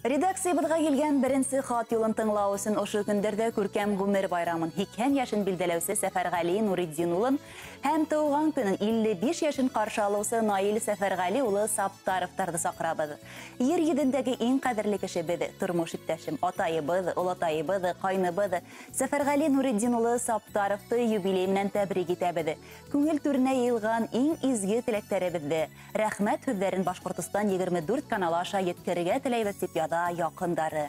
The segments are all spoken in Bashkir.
Редакциябыҙға килгән беренсе хат юлын тыңлау өсөн ошо көндәрҙә күркәм ғүмер байрамын 80 йәшен билдәләүсе Сәфәрғәли Нуретдин улын һәм тыуған көнөн 55 йәшен ҡаршы алыусы Наил Сәфәрғәли улы Саптаровтарҙы саҡырабыҙ. Ер йөҙөндәге иң ҡәҙерле кешебеҙ, тормош иптәшем, атайыбыҙ, олатайыбыҙ, ҡайныбыҙ Сәфәрғәли Нуретдин улы Саптаровты юбилей менән тәбрик итәбеҙ. Күңел түренә йыйылған иң изге теләктәребеҙҙе, рәхмәт һүҙҙәрен Башҡортостан 24 каналы аша еткерергә теләйбеҙ, тип яҙа яҡындары.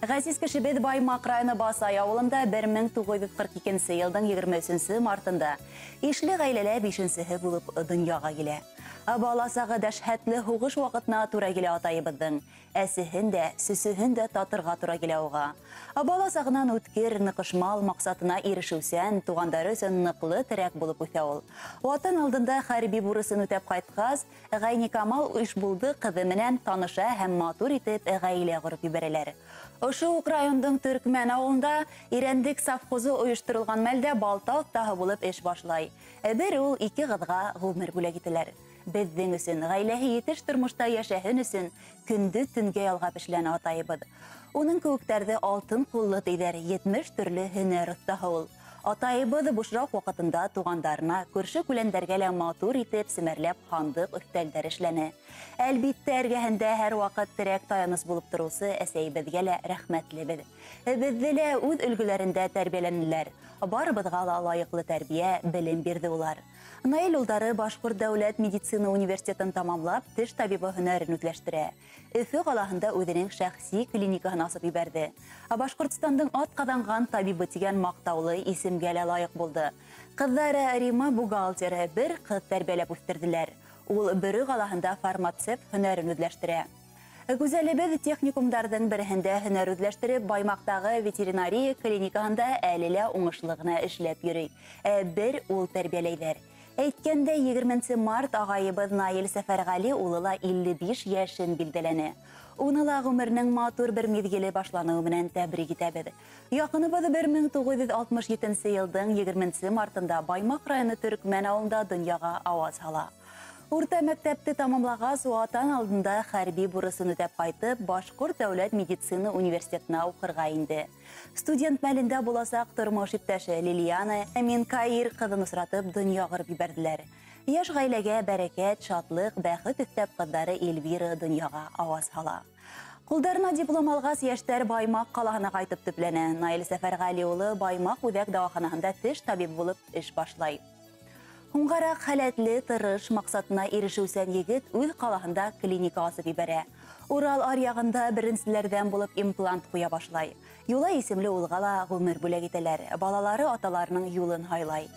Ғәзиз кешебеҙ Баймаҡ районы Басай ауылында 1942 йылдың 23 мартында ишле ғаиләлә 5-сеһе булып донъяға килә. Бала сағы дәшһәтле һуғыш ваҡытына тура килә атайыбыҙҙың. Әсеһен дә, сөсөһөн дә татырға тура килә уға. Бала сағынан үткер, ныҡышмал, маҡсатына ирешеүсән, туғандары өсөн ныҡлы терәк булып үҫә ул. Ватан алдында хәрби бурысын үтәп ҡайтҡас, Ғәйникамал Ишбулды ҡыҙы менән таныша һәм матур итеп ғаилә ҡороп ебәрәләр. Ошо уҡ райондың Төркмән ауылында Ирәндек совхозы ойошторолған мәлдә балта оҫтаһы булып эш башлай. Бер ул, ике ҡыҙға ғүмер бүләк итәләр. Беҙҙең өсөн, ғаиләһе етеш тормошта йәшәһен өсөн көндө төнгә ялғап эшләне атайыбыҙ. Уның кеүектәрҙе алтын ҡуллы тиҙәр, 70 төрлө һөнәр оҫтаһы ул. Атайыбыҙ бушыраҡ ваҡытында туғандарына, күрше күләндәргә лә матур итеп семәрләп һандыҡ өҫтәлдәр эшләне. Әлбиттә, эргәһендә һәр ваҡыт терәк таяныс булып тороусы әсәйебеҙгә лә рәхмәтлебеҙ. Беҙҙе лә үҙ өлгөләрендә тәрбиәләнеләр. Барыбыҙға ла лайыҡлы тәрбиә, белем бирҙе улар. Наил улдары Башҡорт дәүләт медицина университетын тамамлап, теш табибы һөнәрен үҙләштерә. Өфө ҡалаһында үҙенең шәхси клиникаһын асып ебәрҙе. Башҡортостандың атҡаҙанған табибы тигән маҡтаулы исемгә лә лайыҡ булды. Ҡыҙҙары Рима бухгалтер, бер ҡыҙ тәрбиәләп үҫтерҙеләр. Ул Бөрө ҡалаһында фармацевт һөнәрен үҙләштерә. Гүзәлебеҙ техникумдарҙың береһендә һөнәр үҙләштереп, Баймаҡтағы ветеринария клиникаһында әле лә уңышлы ғына эшләп йөрөй. Бер ул тәрбиәләйҙәр. Әйткәндә, 20 март ағайыбыҙ Наил Сәфәрғәли улы ла 55 йәшен билдәләне. Уны ла ғүмеренең матур бер миҙгеле башланыуы менән тәбрик итәбеҙ. Яҡыныбыҙ 1967 йылдың 20 мартында Баймаҡ районы Төркмән ауылында донъяға ауаз һала. Урта мәктәпте тамамлағас, ватан алдында хәрби бурысын үтәп ҡайтып, Башҡорт дәүләт медицина университетына уҡырға инде. Студент мәлендә буласаҡ тормош иптәше Лилиана Минкаир ҡыҙын осратып донъя ҡороп ебәрҙеләр. Йәш ғаиләгә бәрәкәт, шатлыҡ, бәхет өҫтәп ҡыҙҙары Эльвира донъяға ауаз һала. Ҡулдарына диплом алғас, йәштәр Баймаҡ ҡалаһына ҡайтып төпләнә. Наил Сәфәрғәли улы Баймаҡ үҙәк дауаханаһында теш табибы булып эш башлай. Һуңғараҡ һәләтле, тырыш, маҡсатына ирешеүсән егет үҙ ҡалаһында клиника асып ебәрә. Урал аръяғында беренселәрҙән булып имплант ҡуя башлай. Юлай исемле улға ла ғүмер бүләк итәләр. Балалары аталарының юлын һайлай.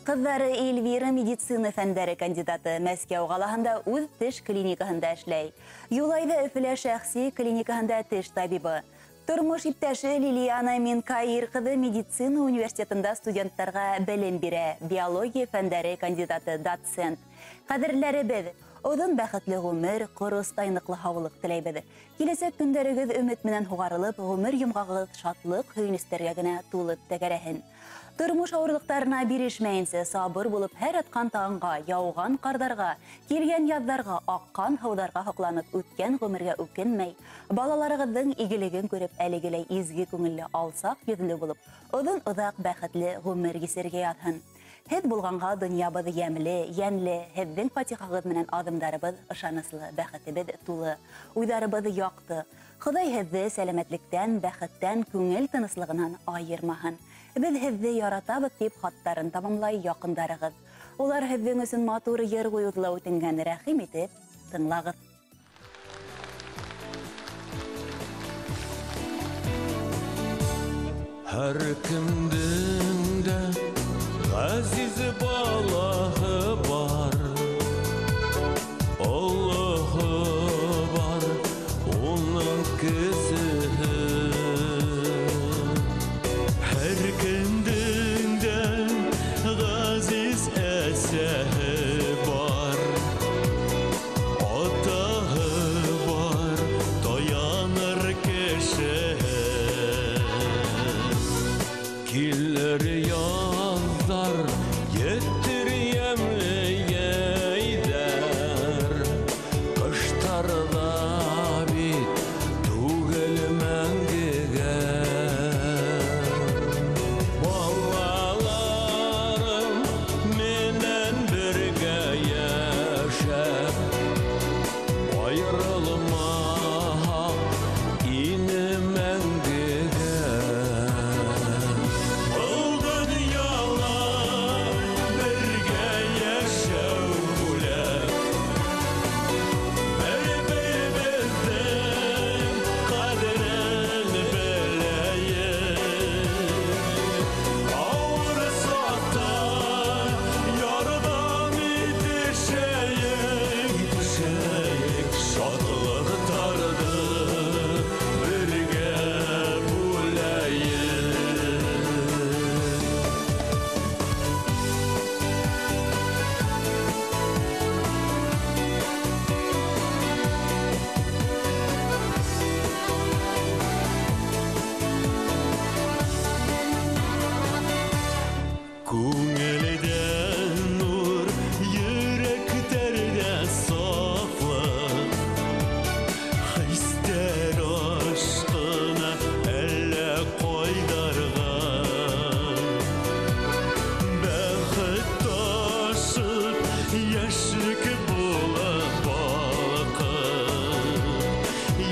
Ҡыҙҙары Эльвира медицина фәндәре кандидаты, Мәскәү ҡалаһында үҙ теш клиникаһында эшләй. Юлай ҙа Өфөлә шәхси клиникаһында теш табибы. Тормош иптәше Лилиана Минкаир ҡыҙы медицина университетында студенттарға белем бирә, биология фәндәре кандидаты, доцент. Ҡәҙерләребеҙ, оҙон бәхетле ғүмер, ҡоростай ныҡлы һаулыҡ теләйбеҙ. Киләсәк көндәрегеҙ өмөт менән һуғарылып, ғүмер йомғағығыҙ шатлыҡ, һөйөнөстәргә генә тулып тәгәрәһен. Тормош ауырлыҡтарына бирешмәйенсә, сабыр булып һәр атҡан таңға, яуған ҡарҙарға, килгән яҙҙарға, аҡҡан һыуҙарға һоҡланып үткән ғүмергә үкенмәй, балаларығыҙҙың игелеген күреп, әлегеләй изге күңелле, алсаҡ йөҙлө булып, оҙон-оҙаҡ бәхетле ғүмер кисергә яҙһын. Һеҙ булғанға донъябыҙ йәмле, йәнле, һеҙҙең фатихағыҙ менән аҙымдарыбыҙ ышаныслы, бәхетебеҙ тулы, уйҙарыбыҙ яҡты. Хоҙай һеҙҙе сәләмәтлектән, бәхеттән, күңел тыныслығынан айырмаһын. Беҙ һеҙҙе яратабыҙ, тип хаттарын тамамлай яҡындарығыҙ. Улар һеҙҙең өсөн матур йыр ҡуйыуҙы ла үтенгән, рәхим итеп тыңлағыҙ. Һәр кемдең дә ғәзиз балаһы бар, олоһо бар, уның кесеһе. Һәр кемдең дә ғәзиз әсәһе бар, атаһы бар, таяныр кешеһе. Килер яҙҙар, етер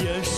Йәшәй.